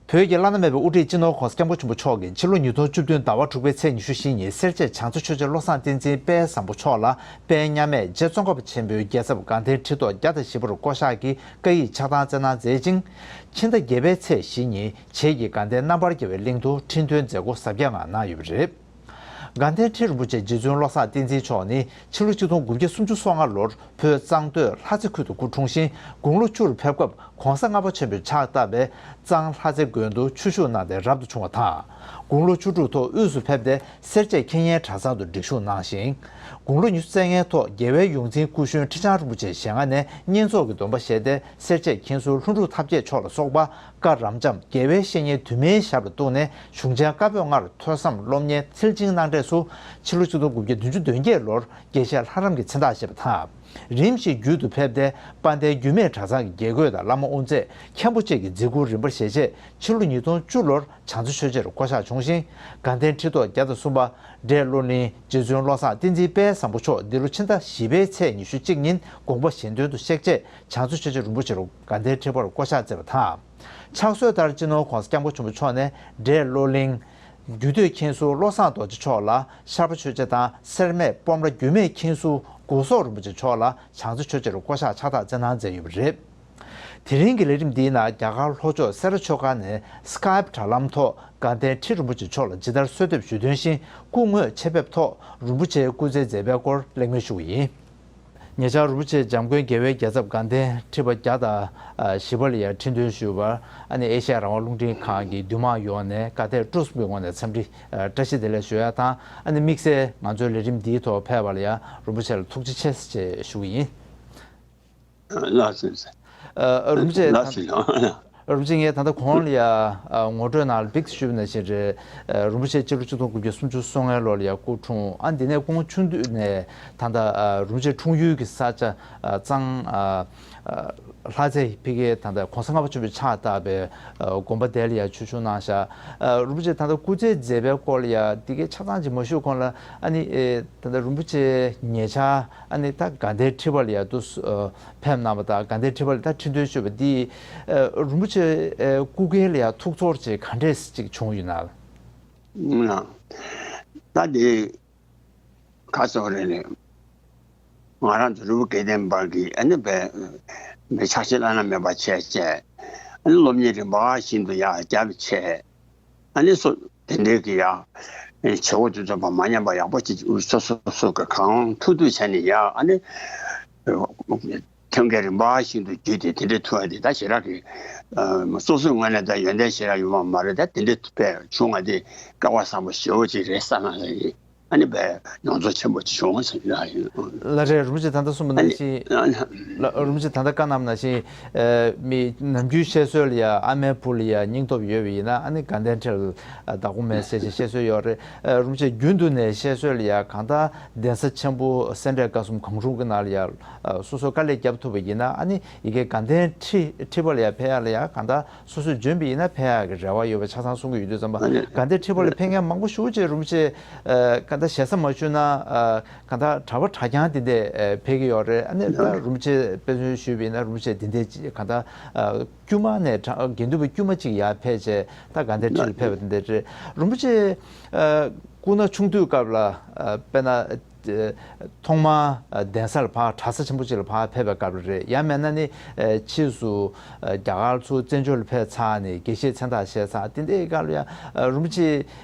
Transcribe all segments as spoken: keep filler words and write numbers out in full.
བོད་ཀྱི་བླ་ན་མེད་པའི་དབུ་ཁྲིད་སྤྱི་ནོར་༸གོང་ས་༸སྐྱབས་མགོན་ཆེན་པོ་མཆོག་གིས་ཕྱི་ལོ་ཉིས་སྟོང་བཅུ་བདུན་ཟླ་བ་དྲུག་པའི་ཚེས་ཉི་ཤུ་བཞི་ཉིན་སེར་བྱེས་བྱང་རྩེ་ཆོས་རྗེ་བློ་བཟང་བསྟན་འཛིན་དཔལ་བཟང་པོ་མཆོག་ལ་དཔལ་མཉམ་མེད་རྗེ་ཙོང་ཁ་པ་ཆེན་པོའི་རྒྱལ་ཚབ་དགའ་ལྡན་ཁྲི་ཐོག་བརྒྱ་དང་བཞི་པར་བསྐོ་གཞག་གིས་བཀའ་ཡིག་ཕྱག་དང་སྩལ་གནང་མཛད་ཅིང་། ཕྱི་ཟླ་བརྒྱད་པའི་ཚེས་བཞི་ཉིན་བྱེས་ཀྱིས་དགའ་ལྡན་རྣམ་པར་རྒྱལ་བའི་གླིང་དུ་ཁྲི་འདོན་མཛད་སྒོ་གཟབ་རྒྱས་ངང་གནང་ཡོད་པ་རེད། དགའ་ལྡན་ཁྲི་རིན་པོ་ཆེ་རྗེ་བཙུན་བློ་བཟང་བསྟན་འཛིན་མཆོག་ནི་ཕྱི་ལོ་ཆིག་སྟོང་དགུ་བརྒྱ་སུམ་ཅུ་སོ་ལྔ་ལོར་བོད་གཙང་སྟོད་ལྷ་རྩེ་ཁུལ་དུ་སྐུ་འཁྲུངས་ཤིང་། དགུང་ལོ་བཅུར་ཕེབས་སྐབས་༸གོང་ས་ལྔ་པ་ཆེན་པོས་ཕྱག་བཏབ་པའི་གཙང་ལྷ་རྩེ་དགོན་དུ་ཆོས་ཞུགས་གནང་སྟེ་རབ་ཏུ་བྱུང་བ་དང་། དགུང་ལོ་བཅུ་དྲུག་ཐོག་དབུས་སུ་ཕེབས་ཏེ་སེར་བྱེས་མཁྱེན་གཉེར་གྲྭ་ཚང་དུ་སྒྲིག་ཞུགས་གནང་ཞིང་། དགུང་ལོ་ཉི་ཤུ་རྩ་ལྔའི་ཐོག་རྒྱལ་བའི་ཡོངས་འཛིན་སྐུ་གཞོན་ཁྲི་བྱང་རིན་པོ་ཆེའི་ཞལ་སྔ་ནས་བསྙེན་རྫོགས་ཀྱི་སྡོམ་པ་བཞེས་ཏེ་སེར་བྱེས་མཁན་ཟུར་ལྷུན་གྲུབ་ཐབས་མཁས་མཆོག་ལ་སོགས་པ། བཀའ་རབ་འབྱམས་དགེ་བའི་བཤེས་གཉེན་དུ་མའི་ཞབས་ལ་གཏུགས་ནས་གཞུང་ཆེན་བཀའ་པོད་ལྔར་ཐོས་བསམ་སློབ་གཉེར་མཐིལ་ཕྱིན་གནང་འབྲས་སུ། ཕྱི་ལོ་ཆིག་སྟོང་དགུ་བརྒྱ་བདུན་ཅུ་དོན་བརྒྱད་ལོར་དགེ་བཤེས་ལྷ་རམས་ཀྱི་མཚན་རྟགས་བཞེས་པ་དང་། རིམ་བཞིན་རྒྱུད་དུ་ཕེབས་ཏེ་དཔལ་ལྡན་རྒྱུད་སྨད་གྲྭ་ཚང་གི་དགེ་བསྐོས་དང་བླ་མ་དབུ་མཛད་མཁན་པོ་བཅས་ཀྱི་མཛད་ཁུར་རིམ་པར་བཞེས་རྗེས་ཕྱི་ལོ་ཉིས་སྟོང་བཅུ་ལོར་བྱང་རྩེ་ཆོས་རྗེར་བསྐོ་གཞག་བྱུང་ཞིང་། དགའ་ལྡན་ཁྲི་ཐོག་བརྒྱ་དང་གསུམ་པ་འབྲས་བློ་གླིང་རྗེ་བཙུན་བློ་བཟང་བསྟན་འཛིན་དཔལ་བཟང་པོ་མཆོག་འདི་ལོ་ཕྱི་ཟླ་བཞི་པའི་ཚེས་ཉི་ཤུ་གཅིག་ཉིན་དགོངས་པ་གཞན་དོན་དུ་གཤེགས་རྗེས་བྱང་རྩེ་ཆོས་རྗེ་རིན་པོ་ཆེ་རུ་དགའ་ལྡན་ཁྲི་པར་བསྐོ་གཞག་མཛད་པ་དང་། ཕྱག་སྲོལ་ལྟར་སྤྱི་ནོར་༸གོང་ས་༸སྐྱབས་མགོན་ཆེན་པོ་མཆོག་ནས་འབྲས་བློ་གླིང་རྒྱུད་སྟོད་མཁན་ཟུར་བློ་བཟང་རྡོ་རྗེ་མཆོག་ལ་ཤར་པ་ཆོས་རྗེ་དང་སེར་སྨད་སྤོམ་ར་རྒྱུད་སྨད་མཁན་ཟུར་དགུ་སོག་རིན་པོ་ཆེ་མཆོག་ལ་བྱང་རྩེ་ཆོས་རྗེ་རུ་བསྐོ་གཞག་ཕྱག་རྟགས་སྩལ་གནང་མཛད་ཡོད་པ་རེད། དེ་རིང་གི་ལས་རིམ་འདིའི་ནང་རྒྱ་གར་ལྷོ་ཕྱོགས་སེ་ར་ཆོས་སྒར་ནས་སི་ཀའེ་པི་དྲ་ལམ་ཐོག་དགའ་ལྡན་ཁྲི་རིན་པོ་ཆེ་མཆོག་ལ་ཇི་ལྟར་གསོལ་འདེབས་ཞུས་དོན་བཞིན་སྐུ་དངོས་ཆེད་ཕེབས་ཐོག་རིན་པོ་ཆེའི་སྐུ་ཚེའི་མཛད་པའི་སྐོར་གླེང་མོལ་ཞུ་བ་ཡིན། ཉེ་ཆར་རིན་པོ་ཆེ་འཇམ་མགོན་རྒྱལ་བའི་རྒྱལ་ཚབ་དགའ་ལྡན་ཁྲི་པ་བརྒྱ་དང་བཞི་པ་ལ་ཡང་ཁྲི་འདོན་ཞུས་པར་ཨ་ནི་ཨེ་ཤ་ཡ་རང་དབང་རླུང་འཕྲིན་ཁང་གི་འདུས་མང་ཡོངས་ནས་བཀའ་དྲིན་སྤྲོ་གསུམ་གྱི་ངོས་ནས་འཚམས་འདྲི་བཀྲ་ཤིས་བདེ་ལེགས་ཞུ་ཡ་དང་ཨ་ནི་དམིགས་བསལ་ང་ཚོའི་ལས་རིམ་འདིའི་ཐོག་ཕེབས་པ་ལ་ཡང་རིན་པོ་ཆེ་ལ་ཐུགས་རྗེ་ཆེ་ཞེས་ཞུ་གི་ཡིན། ལགས་སོ། ཨ་རིན་པོ་ཆེ་ལགས་སོ། རིན་པོ་ཆེ་ངས་ད་ལྟ་གོང་ལ་ཡ་ངོ་སྤྲོད་ནང་ལ་བིག་ཞུས་པ་ནང་བཞིན་རེད། རིན་པོ་ཆེ་སྤྱི་ལོ་ཆིག་སྟོང་དགུ་བརྒྱ་སུམ་ཅུ་སོ་ལྔའི་ལོ་ལ་ཡ་སྐུ་འཁྲུངས། ཨ་འདི་ནས་ཁོང་ཆུང་དུས་ནས་ད་ལྟ་རིན་པོ་ཆེ་འཁྲུངས་ཡུལ་གྱི་ས་ཆ་གཙང་ལྷ་རྩེ་ཕ་གིའི་ད་ལྟ་གོང་ས་ལྔ་པ་ཆེན་པོས་ཕྱག་བཏབ་པའི་དགོན་པ་དེ་ལ་ཡ་ཆོས་ཞུགས་གནང་ཤག་རིན་པོ་ཆེ་ད་ལྟ་སྐུ་ཚེའི་མཛད་པའི་སྐོར་ལ་ཡ་འདི་གའི་ཆ་ཚང་ཅིག་མ་ཞུ་གོང་ལ་ཨ་ནི་ད་ལྟ་རིན་པོ་ཆེ་ཉེ་ཆར་ཨ་ནི་ད་དགའ་ལྡན་ཁྲི་པ་ལ་ཡ་དུ་ཕེབས་གནང་བ་དང་དགའ་ལྡན་ཁྲི་པ་ལ་ད་ཁྲི་འདོན་ཞུས་པ་འདི་རིན་པོ་ཆེ་སྐུ་སྒེར་ལ་ཡ་ཐུགས་ཚོར་ཅིག་ག་འདྲས་ཅིག་བྱུང་ཡོད་ན། ད་འདི་ག་ཚོད་རེད་ནས་ང་རང་ཚོ་རི་བོ་དགེ་ལྡན་པ་གི་ཨ་ནི་བས་མི་ཆགས་ཤིང་བླ་ན་མེད་པ་བྱས་བྱས་ཨ་ནི་སློབ་གཉེར་རིམ་པ་བཞིན་དུ་ཡ་རྒྱབ་བྱས། ཨ་ནི་སོ་དེ་འདྲའི་གི་ཡ། བྱེད་སྒོ་དེ་ཚོ་བ་མ་ཉམས་པ་ཡག་པོ་ཅིག་སོ་སོ་སོ་གི་གང་ཐུབ་ཐུབ་བྱས་ནས་ཡ་ཨ་ནི། ཐོན་སྐྱེད་རིམ་པ་བཞིན་དུ་བརྒྱུད་དེ་དེ་འདྲའི་ཐུབ་པ་དེ་ད་ཞེ་དྲག་གི། སོ་སོའི་ངོས་ནས་ད་ཡོན་ཏན་ཞེ་དྲག་ཡོད་པ་མ་རེད། ད་དེ་འདྲའི་ཐུབ་པའི་བྱུང་བ་དེ་སྐལ་བ་བཟང་པོ་ཞེ་པོ་ཅིག་རེད་བསམ་ཡ་ཡིན། ཨ་ནི་བས་མྱོང་ཚོར་ཆེན་པོ་ཅིག་བྱུང་ཟེར་ཡ་ཡིན། ལགས་རེད། རིན་པོ་ཆེ་ད་ལྟ་གསུངས་པ་ནང་བཞིན། ལགས་རིན་པོ་ཆེ་ད་ལྟ་བཀའ་གནང་བ་ནང་བཞིན། མི་ནམ་རྒྱུན་བཤད་སྲོལ་ལ་ཡ་ཨ་མའི་བུ་ལ་ཡ་སྙིང་སྟོབས་ཡོད་པ་ཡིན་ན་ཨ་ནི་དགའ་ལྡན་ཁྲི་ལ་བདག་པོ་མེད་ཟེར་ཞིག་བཤད་སྲོལ་ཡོད་རེད། རིན་པོ་ཆེ་རྒྱུན་དུ་ནས་བཤད་སྲོལ་ལ་ཡ་གང་ལྟར་གདན་ས་ཆེན་པོ་སེ་འབྲས་དགའ་གསུམ་གང་རུང་གི་ནང་ལ་ཡ་སོ་སོ་དཀའ་ལས་བརྒྱབ་ཐུབ་པ་ཡིན་ན་ཨ་ནི་ཡ་གི་དགའ་ལྡན་ཁྲི་ཁྲི་པ་ལ་ཡ་ཕེབས་ཡ་ལ་ཡ་གང་ལྟར་སོ་སོས་འཇོན་པ་ཡིན་ན་ཕེབས་ཡ་གི་རེ་བ་ཡོད་པ་ཆ་ཚང་གསུང་གི་ཡོད་དུས་ཙམ་པ་ཨ་ནི་དགའ་ལྡན་ཁྲི་པ་ལ་ཕེབས་མཁན་མང་པོ་ཞེ་ཅིག་རིན་པོ་ཆེ་གང་ལྟར་ཞེ་ས་མ་ཞུས་ན་གང་ལྟར་གྲྭ་པ་གྲྭ་རྐྱང་དེ་འདྲས་ཕེབས་ཀྱི་ཡོད་རེད། ཨ་ནི་ད་རིན་པོ་ཆེ་དཔེ་མཚོན་ཞུས་པ་ཡིན་ན་རིན་པོ་ཆེ་དེ་འདྲས་གང་ལྟར་དཀྱུས་མ་ནས་དགེ་འདུན་པ་དཀྱུས་མ་གཅིག་ཡར་ཕེབས་བྱས་ད་དགའ་ལྡན་ཁྲི་ལ་ཕེབས་པ་དེ་འདྲས་རེད། རིན་པོ་ཆེ་སྐུ་ན་ཆུང་དུས་སྐབས་ལ་དཔེར་ན། ཐོག་མར་གདན་ས་ལ་ཕར་གྲྭ་ས་ཆེན་པོ་ཅིག་ལ་ཕར་ཕེབས་པའི་སྐབས་རེད། ཡང་མིན་ན་ནི་ཕྱིས་སུ་རྒྱ་གར་ཚུར་བཙན་བྱོལ་ལ་ཕེབས་ཚར་ནས་དགེ་བཤེས་མཚན་རྟགས་བཞེས་ཚར་དེ་འདྲའི་སྐབས་ལ་ཡང་རིན་པོ་ཆེ་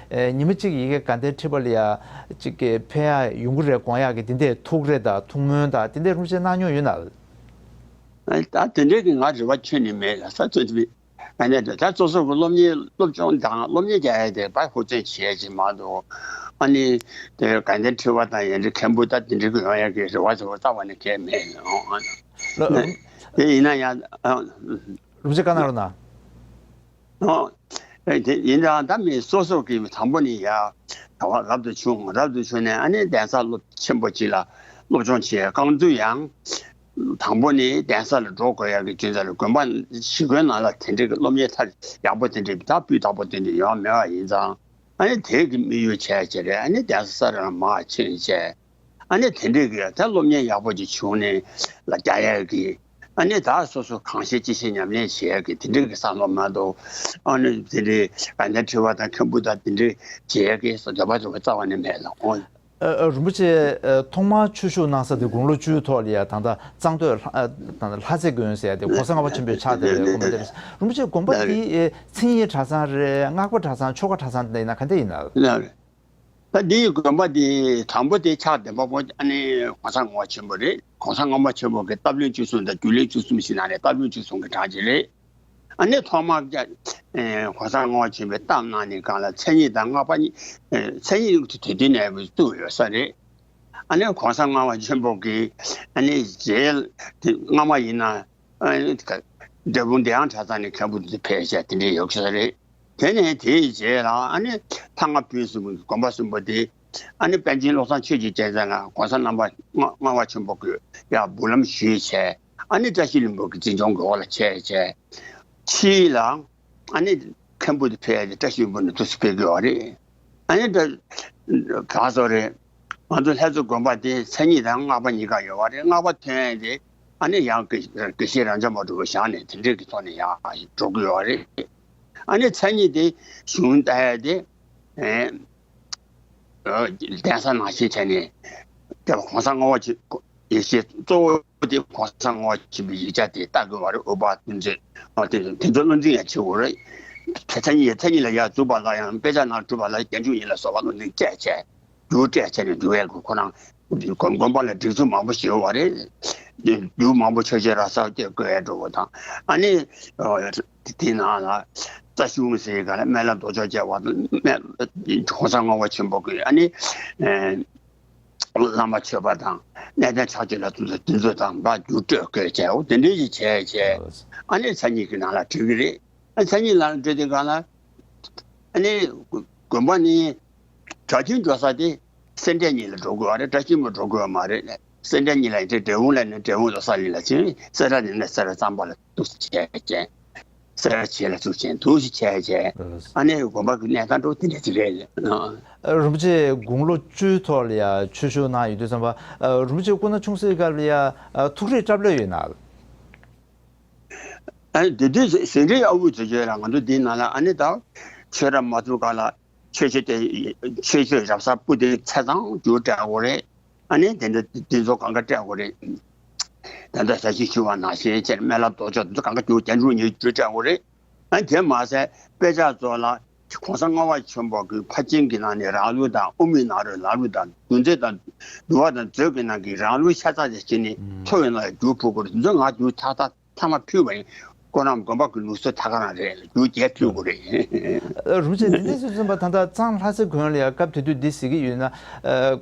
ཉི་མ་གཅིག་ཡ་གི་དགའ་ལྡན་ཁྲི་པ་ལ་ཡ་གཅིག་གི་ཕེབས་ཡག་ཡོང་གི་རེད་དགོངས་ཡག་གི་དེ་འདྲའི་ཐུགས་རེ་དང་ཐུགས་སྨོན་དང་དེ་འདྲའི་རིན་པོ་ཆེ་གནང་མྱོང་ཡོད་ན། ད་དེ་འདྲའི་གི་ང་རེ་བ་ཁྱོན་ནས་མེད་ལ་ས་ཚོད་དེ། ཨ་ནི་ད་སོ་སོ་གི་སློབ་གཉེར་སློབ་སྦྱོང་དང་སློབ་གཉེར་རྒྱག་ཡ་དེ་ཕར་ཧུར་བརྩོན་བྱེད་ཡ་ཅིག་མ་གཏོགས། ཨ་ནི་དེ་དགའ་ལྡན་ཁྲི་པ་དང་ཡན་ཁྲི་མཁན་པོ་ད་དེ་འདྲ་གི་ཡོང་ཡ་གི་རེ་བ་ཟེར་བ་རྩ་བ་ནས་གང་ཡང་མེད། ཨོ། ལགས། དེ་ཡིན་ན་ཡང་། ཨ། རིན་པོ་ཆེ་བཀའ་གནང་རོགས་གནང་། ཨོ། ཨེ་དེ་ཡིན་ཙང་ད་མི་སོ་སོ་གི་དང་པོ་ནས་ཡ་ད་བ་རབ་ཏུ་བྱུང་རབ་ཏུ་བྱུང་ནས་ཨ་ནི་གདན་ས་སློབ་ཆེན་པོ་ཅིག་ལ་སློབ་སྦྱོང་བྱེད་རྐང་དུས་ཡང་། དང་པོ་ནི་གདན་ས་ལ་འགྲོ་དགོས་ཡག་གི་རྒྱུ་མཚན་ལ་དགོན་པ་གཞིས་དགོན་ནང་ལ་དེ་འདྲའི་གི་སློབ་གཉེར་མཐར་ཡག་པོ་དེ་འདྲའི་ད་སྤུས་དག་པོ་དེ་འདྲ་ཡོད་མེད་པ་ཡིན་ཙང་ཨ་ནི་དེ་གི་དམིགས་ཡུལ་བྱས་བྱས་རེད། ཨ་ནི་གདན་ས་རང་མར་ཕྱིན་བྱས་ཨ་ནི་དེ་འདྲའི་གི་ད་སློབ་གཉེར་ཡག་པོ་ཅིག་བྱུང་ནས་ལ་རྒྱག་ཡག་གི་ ཨ་ནི་ད་སོ་སོ་གང་ཤེས་ཅི་ཤེས་ཉམས་ལེན་བྱེད་ཡག་གི་དེ་འདྲའི་གི་བསམ་བློ་མ་གཏོགས། ཨ་ནི་དེ་འདྲའི་དགའ་ལྡན་ཁྲི་པ་དང་མཁན་པོ་དང་དེ་འདྲའི་བྱེད་ཡག་གི་འདོད་པ་འདོད་པ་རྩ་བ་ནས་མེད་ལ། ཨོ། ཨ། ཨ། རིན་པོ་ཆེ། ཨ། ཐོག་མར་ཆོས་ཞུགས་གནང་ས་དེ་དགུང་ལོ་བཅུའི་ཐོག་ལ་ཡ་ད་ལྟ་གཙང་སྟོད་ལྷ། ཨ། ད་ལྟ་ལྷ་རྩེ་དགོན་ཟེར་ཡ་དེ་གོང་ས་ལྔ་པ་ཆེན་པོས་ཕྱག་དེ་ལས་དགོན་པ་དེ་རེད། རིན་པོ་ཆེ་དགོན་པ་དེ་མཚན་ཉིད་གྲྭ་ཚང་རེད། སྔགས་པ་གྲྭ་ཚང་། ཆོ་ག་གྲྭ་ཚང་དེ་འདྲ་ཡིན་ན་ག་འདྲ་ཡིན་ན། ད་འདིའི་དགོན་པ་འདི་དང་པོ་དེ་ཕྱག་འདེབས་པ་པོ་ཨ་ནི་གོང་ས་ལྔ་པ་ཆེན་པོ་རེད། གོང་ས་ལྔ་པ་ཆེན་པོ་གི་བཏབ་བློན་བཅུ་གསུམ་དང་རྒྱུན་ལས་བཅུ་གསུམ་ཞིག་ན་ནས་བཏབ་བློན་བཅུ་གསུམ་གྱི་གྲངས་ཅིག་རེད། ཨ་ནི་ཐོག་མར་ཀྱ་ཨེ་གོང་ས་ལྔ་པ་ཆེན་པོས་བཏབ་གནང་ནས་གང་ལ་མཚན་ཉིད་དང་སྔགས་པ་གཉིས། ཨེ་མཚན་ཉིད་དེ་དུས་ནས་བཙུགས་ཡོད་ས་རེད། ཨ་ནི་གོང་ས་ལྔ་པ་ཆེན་པོ་གིས་ཨ་ནི་རྗེས་དེ་སྔ་མ་ཡིན་ན། ཨ་ནི་འབྲས་སྤུངས་བདེ་དབྱངས་གྲྭ་ཚང་ནས་མཁན་པོ་དེ་ཕེབས་བྱས་དེ་འདྲའི་ཡོད་ས་རེད། དེ་ནས་དེའི་རྗེས་ལ་ཨ་ནི་ལྷ་སྔགས་ཕུན་སུམ་ཚོགས་ཀྱི་དགོན་པ་གསུམ་པོ་དེ་ཨ་ནི་པཎ་ཆེན་བློ་བཟང་ཆོས་ཀྱི་རྒྱལ་མཚན་ལ་གོང་ས་རྣམ་པ་ལྔ་ལྔ་པ་ཆེན་པོ་གིས་ཡར་འབུལ་ལམ་ཞུས་བྱས། ཨ་ནི་བཀྲ་ཤིས་ལྷུན་པོ་གི་འཛིན་སྐྱོང་གི་འོག་ལ་བྱས་བྱས། ཕྱིས་ལ་ཨ་ནི་མཁན་པོ་དེ་ཕེབས་ཏེ་བཀྲ་ཤིས་ལྷུན་པོ་ནས་འདུག་སེ་ཕེབས་ཀྱི་ཡོད་རེད། ཨ་ནི་ད་ག་སོ་རེད། ང་ཚོ་ལྷ་རྩེ་དགོན་པ་དེ་མཚན་ཉིད་དང་སྔགས་པ་གཉིས་ཀ་ཡོད་པ་རེད། སྔགས་པ་ཐོན་ཏེ་ཨ་ནི་ཡང་དགེ་དགེ་བཤེས་རབ་འབྱམས་པ་འདྲ་བོ་བཞག་ནས་དེ་འདྲའི་གི་ཐོག་ནས་ཡར་འགྲོ་གི་ཡོད་རེད། ཨ་ནི་མཚན་ཉིད་དེ་གཞུང་ལྟ་ཡ་དེ། ཨེ། གདན་ས་ནང་བཞིན་བྱས་ནས་དེ་ལ་གོང་ས་ལྔ་པ་ཆེན་པོ་ཡེ་ཤེས་གཙོ་བོ་དེ་གོང་ས་ལྔ་པ་ཆེན་པོའི་ཡིག་ཆ་དེ་ལྟ་དགོས་པ་རེད། ཨུ་པ་དེ་ཚོས། ཨ། དེ་དེ་ཚོ་བློ་འཛིན་ཡང་བྱེད་དགོས་རེད། དེ་མཚན་ཉིད་མཚན་ཉིད་ལ་ཡར་འཛུགས་པ་ལ་ཡང་དཔེ་ཆ་ནང་གྲུབ་པ་ལ་རྒྱན་འཇུག་ཡིན་ལ་སོགས་པ་བློ་འཛིན་བཅས་བྱས། འགྱུར་སྤྲད་བྱས་ནས་འགྱུར་བའི་ཁོ་རང་དགོན་དགོན་པ་ལ་སྒྲིག་འཛུགས་མང་པོ་ཞིག་ཡོད་པ་རེད། འགྱུར་མང་པོ་ཆོས་རྗེ་ར་ས་སྐྱེ་བཀོད་འགྲོ་བ་དང་། ཨ་ནི་དེ་ནང་ལ་རྩ་གཞུང་ཟེར་ག་ལ་སྨན་བླ་མདོ་ཕྱོགས་བཅས་པ་དང་། སྨན་གོང་ས་ལྔ་པ་ཆེན་པོ་གི་ཨ་ནི་བླ་མ་མཆོད་པ་དང་གནས་བརྟན་ཕྱག་མཆོད་ལ་དེ་ཚོ་དེ་ཚོ་དང་འགྱུར་སྤྲོད་བཀོད་བྱས། འོ་དེ་འདྲ་ཞིག་བྱས་བྱས། ཨ་ནི་མཚན་ཉིད་ཀྱི་ནང་ལ་བྲིས་ཀྱི་རེད། ཨ། མཚན་ཉིད་ལ་འགྲོ་དུས་སྒང་ལ། ཨ་ནི་དགོན་པ་ནི་གྲྭ་རྒྱུན་འགྲོ་ས་དེ་སེ་འབྲས་གཉིས་ལ་འགྲོ་དགོས་པ་རེད། གྲྭ་ཆེན་པོ་འགྲོ་དགོས་པ་མ་རེད། སེ་འབྲས་གཉིས་ལ་ཡིན་ཏེ་འབྲས་སྤུངས་ལ་ནི་འབྲས་སྤུངས་རྡོ་གསར་གླིང་ལ་ཕྱིན། སེ་ར་ནི་ནི་སེ་ར་གཙང་པ་ལ་འདུག་སེ་བྱས་བྱས། སེ་ར་བྱེས་ལ་འདུག་སེ་བྱས་འདུག་སེ་བྱས་བྱས། ཨ་ནི་དགོན་པ་གི་གནས་སྟངས་འདྲ་བོ་དེ་འདྲ་ཅིག་རེད། ཨ། རིན་པོ་ཆེ་དགུང་ལོ་བཅུའི་ཐོག་ལ་ཡ་ཆོས་ཞུགས་གནང་ཡོད་དུས་ཙམ་པ། རིན་པོ་ཆེ་སྐུ་ན་ཆུང་སའི་སྐབས་ལ་ཡ་ཐུགས་རེ་སྐྲག་ལོས་ཡོད་ན། ཨ་ནི་དེ་དུས་ཟིན་བྲིས་ཨ་ཁུ་ཚོ་བརྗོད་ལ་ང་ཚོ་འདིའི་ནང་ལ་ཨ་ནི་ད་ཆོས་རབ་མ་ཚུགས་ག་ལ་ཆོས་ཆོས་དེ་ཆོས་ཆོས་རབ་གསར་པོ་དེ་ཚེས་དང་རྒྱུ་སྤྲད་དགོས་རེད། ཨ་ནི་དེ་འདྲ་དེ་ཚོ་གང་ག་སྤྲད་དགོས་རེད། ད་ལྟ་ཟ་ཞིང་ཞུ་བ་ནང་བཞིན་བྱས་སྨན་བླ་རྡོ་ཕྱོགས་དེ་ཚོ་གང་ག་རྒྱུ་རྒྱན་དྲུག་ཉིས་རྒྱུ་སྤྲད་དགོས་རེད། ཨ་ནི་དེ་མ་ཟད་དཔེ་ཆ་ཚོ་ལ་གོང་ས་ལྔ་པ་ཆེན་པོ་གི་ཕར་ཕྱིན་གྱི་ནང་ནས་རང་ལུགས་དང་དབུ་མའི་ནང་རོལ་ལམ་ལུགས་དང་འདུལ་འཛིན་དང་འདུལ་བ་དང་མཛོད་ཀྱི་ནང་གི་རང་ལུགས་ཤ་ཚ་ཅིག་བྱས་ནས་ཐོ་ཡོད་ན་ཡང་རྒྱུ་ཕུལ་དགོས་རེད། འདི་ཚོ་ང་རྒྱུ་ཐག་ཐག་ཐ་མ་ཕུལ་བ་ཡིན། ཁོ་རང་དགོན་པ་གི་ལུགས་སྲོལ་ད་ག་རང་རེད། རྒྱུ་རྒྱས་ཕུལ་དགོས་རེད། རིན་པོ་ཆེ་འདི་འདྲ་སེ་གསུངས་པ་ད་ལྟ་གཙང་ལྷ་རྩེ་དགོན་ལ་ཡང་སྐབས་དེ་དུས་འདི་ཟེར་གྱི་ཡོད་ན།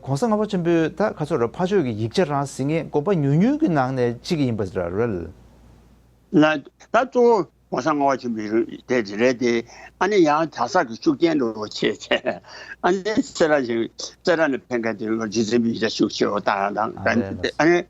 གོང་ས་ལྔ་པ་ཆེན་པོས་ད་ག་ཚོད་རེད། ཕ་ཆོས་ཀྱི་ཡིག་ཆ་རང་ཟེར་མཁན་དགོན་པ་ཉུང་ཉུང་གི་ནང་ནས་གཅིག་ཡིན་པ་རེད། ལ་ད་གཙོ་བོ་གོང་ས་ལྔ་པ་ཆེན་པོའི་དེ་རེད་དེ། ཨ་ནི་ཡང་གྲྭ་ས་གི་ཤུགས་རྐྱེན་འདྲ་བོ་ཆེ་ཆེ། ཨ་ནི་སེ་ར་ཞིག་སེ་ར་ནས་ཕེབས་མཁན་དེ་རྗེ་བཙུན་པའི་ཡིག་ཆ་ཤུགས་ཆེ་བོ་བཏང་ཡག་དང་། ཨ་ནི་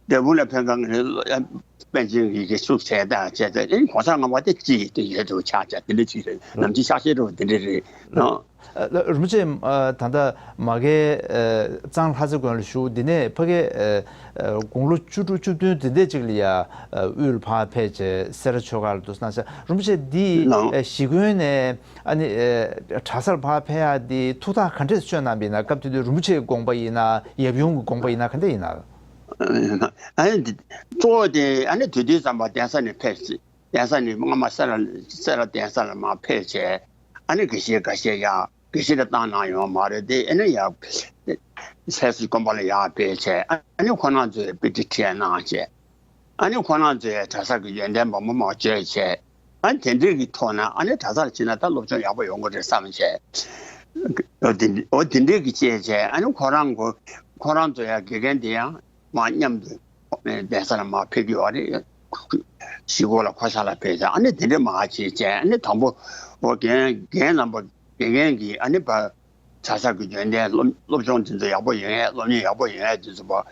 འབྲས་སྤུངས་ལ་ཕེབས་མཁན་པཎ་ཆེན་གྱི་ཤུགས་ཆེ་བཏང་བྱས་ཏེ། ཨ་ནི་གོང་ས་ལྔ་པ་དེ་གཅིག་དེ་ཡོད་དུ་ཆགས་བྱས་དེ་འདྲ་ཅིག་རེད། ནམ་རྒྱུན་ཤག་ཤེས་འདྲ་བོ་དེ་འདྲ་རེད། ཨ། ལགས། རིན་པོ་ཆེ། ཨ། ད་ལྟ་མ་གིའི། ཨ། གཙང་ལྷ་རྩེ་དགོན་ལ་བཞུགས། འདི་ནས་ཕ་གི། ཨ། དགུང་ལོ་བཅུ་དྲུག་བཅུ་བདུན་དེ་འདྲ་ཅིག་ལ་ཡ། ཨ། དབུས་ལ་ཕར་ཕེབས་བྱས་སེ་ར་ཆོས་སྒར་ལ་འདུག་གནང་བྱས། རིན་པོ་ཆེ་འདི། ལགས། ཨ། གཞིས་དགོན་ནས་ཨ་ནི། ཨ། གྲྭ་སར་ཕར་ཕེབས་ཡག་འདི་ཐུགས་ཐག་ག་འདྲས་ཤོད་གནང་བ་ཡིན་ན། སྐབས་དེ་དུས་རིན་པོ་ཆེའི་དགོངས་པ་ཡིན་ན། ཡབ་ཡུམ་གྱི་དགོངས་པ་ཡིན་ན། ག་འདྲ་ཡིན་ན། ཨ་ནི་འདི་གཙོ་བོ་དེ་ཨ་ནི་དེ་དུས་ཙམ་པ་གདན་ས་ནས་ཕེབས། གདན་ས་ནས་སྔ་མ་སེ་ར་སེ་ར་གདན་ས་ལ་མར་ཕེབས་བྱས། ཨ་ནི་དགེ་བཤེས་འགའ་ཤས་ཡར་དགེ་བཤེས་ལ་བཏང་གནང་ཡོད་མ་རེད་དེ། ཨ་ནི་ཡར་སེ་སི་དགོན་པ་ལ་ཡར་ཕེབས་བྱས། ཨ་ནི་ཁོ་རང་ཚོས་དཔེ་ཁྲིད་ཁྲིད་གནང་བྱས། ཨ་ནི་ཁོ་རང་ཚོས་གྲྭ་ས་གི་ཡོན་ཏན་མང་པོ་མང་པོ་བརྗོད་བྱས། ཨ་ནི་དེ་འདྲའི་གི་ཐོག་ནས་ཨ་ནི་གྲྭ་སར་ཕྱིན་ན་ད་སློབ་སྦྱོང་ཡག་པོ་ཡོང་གི་རེད་བསམ་བྱས། འོ་དེ་འདྲ་འོ་དེ་འདྲའི་གི་བྱས་བྱས། ཨ་ནི་ཁོ་རང་གོ་ཁོ་རང་ཚོ་ཡང་དགེ་རྒན་དེ་ཡང་མར་མཉམ་དུ་གདན་ས་ལ་མར་ཕེབས་ཀྱི་ཡོད་རེད། གཞིས་ཀ་རྩེ་ལ་ཁོ་ཤག་ལ་ཕེབས་ཤག་ཨ་ནི་དེ་འདྲ་མར་བྱས་བྱས། ཨ་ནི་དང་པོ་འོ་རྒན་རྒན་རྣམ་པ་དགེ་རྒན་གྱིས་ཨ་ནི་ཕར་གྲྭ་ས་གི་ཡོན་ཏན་སློབ་སློབ་སྦྱོང་དེ་ཚོ་ཡག་པོ་ཡོང་ཡས། སློབ་གཉེར་ཡག་པོ་ཡོང་ཡས་དེ་ཚོ་ཕར་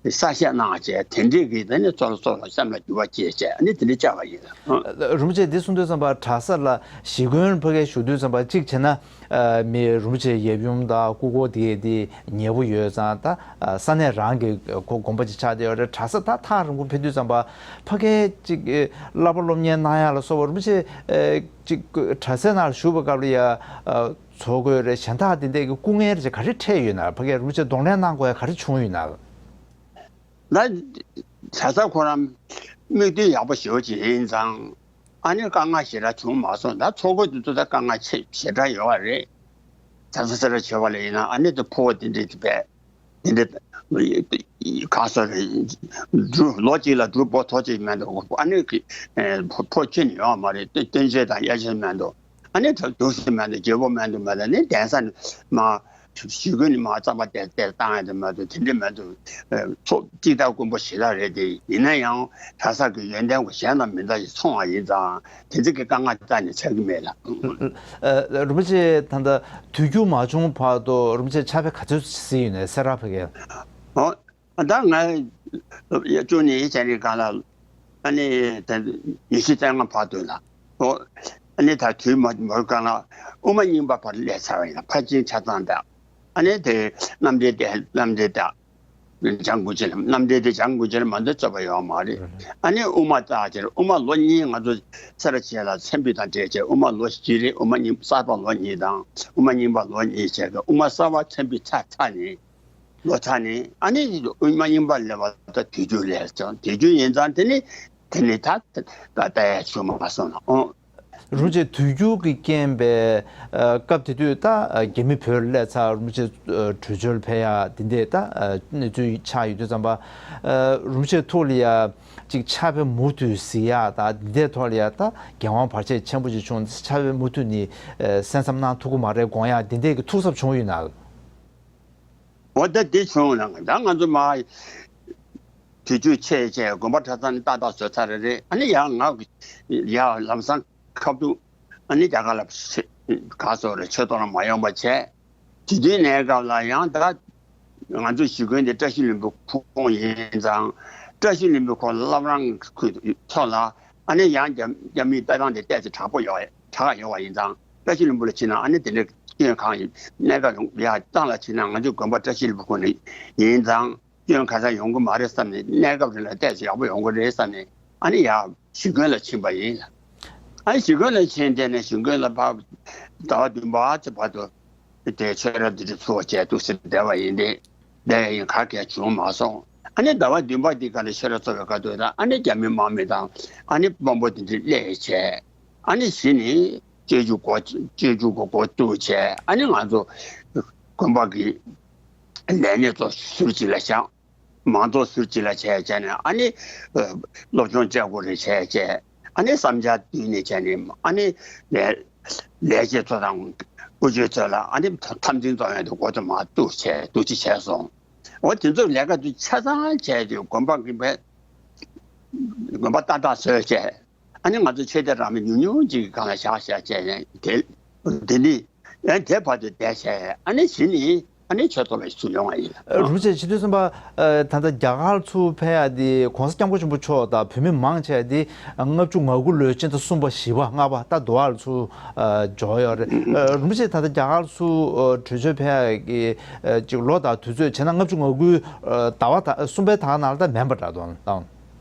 གསལ་བཤད་གནང་བྱས། དེ་འདྲས་ཀྱི་དེ་ནི་གཙོ་ལ་གཙོ་ལ་སེམས་ལ་འགྱུར་བ་སྐྱེས་བྱས། ཨ་ནི་དེ་འདྲས་བཅར་བ་ཡིན། རིན་པོ་ཆེ་འདི་གསུང་དུས་ཙམ་པ་གྲྭ་ས་ལ་གཞིས་དགོན་ཕ་གིར་བཞུགས་དུས་ཙམ་པ་གཅིག་བྱས་ན། ཨ་མི་རིན་པོ་ཆེ་ཡབ་ཡུམ་དང་སྐུ་འཁོར་དེ་དེ་ཉེ་པོ་ཡོད་ཙང་། ད་ཨ་ས་གནས་རང་གི་དགོན་པ་ཅིག་ཆགས་བསྡད་ཡོད་རེད། གྲྭ་ས་ད་ཐག་རིང་པོ་ཕེབས་དུས་ཙམ་པ་ཕ་གིའི་ཅིག་བསླབ་པ་སློབ་གཉེར་གནང་ཡག་ལ་སོགས་པ། རིན་པོ་ཆེ་ཨ་ཅིག་གྲྭ་སའི་ནང་ལ་བཞུགས་པའི་སྐབས་ལ་ཡ་ཨ་འཚོ་གོས་རེད། གཞན་དག་དེ་འདྲས་ཀྱི་སྐུ་ངལ་རེ་ཅིག་ག་རེ་འཕྲད་ཡོད་ན། ཕ་གིར་རིན་པོ་ཆེ་གདོང་ལེན་གནང་དགོས་ཡ་ག་རེ་བྱུང་ཡོད་ན། ད་གྲྭ་ས་ཁོ་རང་དམིགས་དོན་ཡག་པོ་ཞེ་པོ་ཅིག་ཡིན་ཙང་། ཨ་ནི་དཀའ་ངལ་ཞེ་དྲག་བྱུང་མ་སོང་། ད་འཚོ་གོས་དེ་ཚོ་ད་དཀའ་ངལ་ཆེ་ཞེ་དྲག་ཡོད་པ་རེད། གྲྭ་ས་གསར་པ་བྱས་པ་ལ་ཡིན་ན། ཨ་ནི་དེ་ཕོ་བ་དེ་འདྲས་དེ་བས་དེ་འདྲས་ག་སོ་རེད། འབྲུ་ལོ་གཅིག་ལ་འབྲུ་སྦོ་ཐོ་གཅིག་མེད་འདུག་ཨ་ནི་གི་ཕོ་ཕོ་ཁྱོན་ནས་ཡོད་མ་རེད། སྟོན་ཆས་དང་གཡས་ཆས་མེད་འདུག་ཨ་ནི་དུག་སེ་མེད་འདུག་བརྗེ་པོ་མེད་འདུག་མེད་ད་ནི་གདན་ས་ནས་མ་ཞུ་གོས་ནི་མ་རྩམ་པ་དེ་དེ་བཏང་ཡ་དེ་མ་གཏོགས་དེ་འདྲ་མ་གཏོགས། ཚོགས་གཅིག་ལྟ་དཀོན་པོ་ཞེ་དྲག་རེད་དེ། ཡིན་ན་ཡང་གྲྭ་ས་གི་ཡོན་ཏན་གོ་གཞན་དང་མི་འདྲ་ཞིག་ཚོང་བ་ཡིན་ཙང་། དེ་ཚོ་གི་དཀའ་ངལ་རྩ་ནས་ཆགས་ཀྱི་མེད་ལ། ཨ་རིན་པོ་ཆེ་ད་ལྟ་དུས་འགྱུར་མ་བྱུང་བར་དུ་རིན་པོ་ཆེ་ཕྱག་དཔེ་ག་ཚོད་གཟིགས་ཡོད་ནས་སེ་ར་ཕ་གིར། ཨོ། ད་ང་བཅུ་གཉིས་ཡིན་ཟེར་ནས་གང་ལ། ཨ་ནི་ད་ཉི་ཤུ་རྩ་ལྔ་བར་དུ་ལ། ཨོ། ཨ་ནི་ད་དུས་མ་མོར་གང་ལ་དབུ་མ་རྙིང་པ་བར་སླེབས་ཚར་བ་ཡིན་ལ། ཕར་ཕྱིན་ཆ་ཚང་དང་། ཨ་ནི་དེ་རྣམ་འགྲེལ་དེ་རྣམ་འགྲེལ་དང་། འཇམ་དགུན་ཆེ་ལ་རྣམ་འགྲེལ་དེ་འཇམ་དགུན་ཆེ་ལ་མ་འདོད་རྩོད་པ་ཡོད་མ་རེད། ཨ་ནི་དབུ་མ་ལྟ་ཅེར་དབུ་མ་ལོ་གཉིས་ང་ཚོ་སེ་ར་བྱེས་ལ་མཚན་ཕུད་དང་འབྲེལ་བྱས། དབུ་མ་ལོ་བཞི་རེད། དབུ་མ་རྙིང་གསར་པ་ལོ་གཉིས་དང་དབུ་མ་རྙིང་པ་ལོ་གཉིས་བྱས་ཀྱི་དབུ་མ་གསར་པ་མཚན་ཕུད་ཚར་ཚར་ནས། ལོ་ཚར་ནས་ཨ་ནི་དབུ་མ་རྙིང་པ་སླེབས་པ་ད་དུས་འགྱུར་སླེབས་ཙང་། དུས་འགྱུར་ཡིན་ཙང་དེ་ནི་དེ་ནི་ད་ད་ལྟ་ཡ་བྱུང་མ་སོང་ན། ཨོ། རིན་པོ་ཆེ་དུས་འགྱུར་གྱི་རྐྱེན་པས་ཨ་སྐབས་དེ་དུས་ད་ཨ་རྒྱ་མི་བོད་ལ་སླེབས་ཚར། རིན་པོ་ཆེ་ཨ་བྲོས་བྱོལ་ཕེབས་ཡ་དེ་འདྲས་ད་ཨ་གནས་ཚུལ་ཆགས་ཡོད་དུས་ཙམ་པ། ཨ་རིན་པོ་ཆེའི་ཐུགས་ལ་ཡ་ཅིག་ཕྱག་དཔེ་མུ་མཐུད་གཟིགས་ཡ་ད་དེ་འདྲས་ཐོག་ལ་ཡ་ད་འགན་དབང་བར་ཆད་ཆེན་པོ་ཅིག་བྱུང་། ཕྱག་དཔེ་མུ་མཐུད་ནས་ཨ་གསན་བསམ་གནང་ཐུབ་ཀྱི་མ་རེད་དགོངས་ཡ་དེ་འདྲས་ཀྱི་ཐུགས་འཚབ་བྱུང་ཡོད་ན། འོ་ད་དེ་བྱུང་ན་ད་ང་ཚོ་མ་དུས་ཚོད་ཆད་བྱས་དགོན་པ་གྲྭ་ཚང་ནས་ཏག་ཏག་བཟོས་ཚར་རེད། ཨ་ནི་ཡང་ང་ཡ་ལམ་སང་ཁ་ཐུག་ཨ་ནི་རྒྱ་གར་ལ་ག་སོགས་རེད། ཆོས་ཐོག་ལ་མ་ཡོང་པ་བྱས། དེ་དུས་གནས་སྐབས་ལ་ཡང་ད་ང་ཚོ་ཞུ་མཁན་དེ་བཀྲ་ཤིས་ལྷུན་པོ་ཁོང་ཡིན་ཙང་། བཀྲ་ཤིས་ལྷུན་པོ་ཁོང་བླ་བྲང་ཁུལ་ཚོ་ལ་ཨ་ནི་ཡང་རྒྱ་རྒྱ་མིའི་ལྟ་སྟངས་དེ་ཏོག་ཙམ་དྲག་པོ་ཡོད་དྲག་ཡོད་པ་ཡིན་ཙང་། བཀྲ་ཤིས་ལྷུན་པོ་ལ་ཕྱིན་ན་ཨ་ནི་དེ་འདྲའི་སྐྱོན་གང་ཡིན། གནས་སྐབས་ཡ་གཙང་ལ་ཕྱིན་ན་ང་ཚོའི་དགོན་པ་བཀྲ་ཤིས་ལྷུན་པོ་ཁོང་ནས་ཡིན་ཙང་། སྐྱོན་ག་ས་ཡོང་གི་མ་རེད་བསམ་ནས། གནས་སྐབས་རེ་ལ་ཏོག་ཙམ་ཡག་པོ་ཡོང་གི་རེད་བསམ་ནས། ཨ་ནི་ཡ་ཞུ་མཁན་ལ་ཕྱིན་པ་ཡིན་ལ། ཨ་ནི་ཞུ་མཁན་ལ་ཕྱིན་དེ་ནས་ཞུ་མཁན་ལ་ཕར་ཟླ་བ་བདུན་པ་ཙམ་བར་དུ་དེ་ཆོས་ར་འདི་འདྲ་ཚུགས་པ་བྱས་འདུག་ཟེར་བསྡད་པ་ཡིན་ཏེ། བསྡད་ཡིན་ག་གས་བྱུང་མ་སོང་། ཨ་ནི་ཟླ་བ་བདུན་པ་འདི་ག་ལ་ཆོས་ར་ཚོགས་པའི་སྐབས་དུ་ད་ཨ་ནི་རྒྱ་མི་དམག་མི་དང་ཨ་ནི་དཔོན་པོ་དེ་འདྲ་སླེབས་བྱས། ཨ་ནི་གཞི་ནས་སྤྱོད་འཇུག་འགོ་སྤྱོད་འཇུག་གི་འགོ་བཙུགས་བྱས། ཨ་ནི་ང་ཚོ་དགོན་པ་གི་ལས་སྣེ་ཚོ་ཟུར་གཅིག་ལ་བཞག་མང་ཚོགས་ཟུར་གཅིག་ལ་བྱས་བྱས་ནས། ཨ་ནི་ཨ་སློབ་སྦྱོང་བྱེད་དགོས་རེད་བྱས་བྱས། ཨ་ནི་བསམ་འཆར་བཏོན་ནས་བྱས་ནས། ཨ་ནི་ལས་ལས་བྱེད་ཚོ་དང་དབུ་ཁྲིད་ཚོ་ལ་ཨ་ནི་འཐབ་འཛིང་གཏོང་ཡ་དེ་འགོ་དེ་མར་གཏུགས་བྱས་འདུག་སེ་བྱས་སོང་། འོ་དེ་ཚོ་ལས་ཀ་དེ་ཆ་ཚང་བྱས་ཏེ་དགོན་པ་གི་བས་དགོན་པ་ཏག་ཏག་བཟོས་བྱས། ཨ་ནི་ང་ཚོ་ཆོས་དད་རང་མོས་ཉུང་ཉུང་ཅིག་གི་སྒང་ལ་བཞག་བཞག་བྱས་ནས་དེ་དེ་ནི་ཨ་དེ་བར་དུ་བསྡད་བྱས། ཨ་ནི་གཞི་ནས་ཨ་ནི་ཆོས་ཐོག་ལ་ཞུགས་ཡོང་བ་ཡིན། རིན་པོ་ཆེ་སྤྱི་འཐུས་གསུམ་པ། ཨ་ད་ལྟ་རྒྱ་གར་ཚུར་ཕེབས་ཡ་དེ་༸གོང་ས་༸སྐྱབས་མགོན་ཆེན་པོ་མཆོག་དང་བོད་མི་མང་ཆེ་བ་དེ་ལྔ་བཅུ་ང་དགུ་ལོའི་སྤྱི་ཟླ་གསུམ་པ་བཞི་པ་ལྔ་པ་ད་དུ་བར་ཚུར་ཨ་འབྱོར་ཡོད་རེད། ཨ་རིན་པོ་ཆེ་ད་ལྟ་རྒྱ་གར་ཚུར་ཨ་བྲོས་བྱོལ་ཕེབས་ཡ་གི་ཨ་ཅིག་ལོ་དང་དུས་ཚོད་བྱས་ན་ལྔ་བཅུ་ང་དགུའི་ཨ་ཟླ་བ་ད་གསུམ་པའི་ད་ག་ནང་ལ་ད་མིན་པ་འདྲ་དོན་དང་།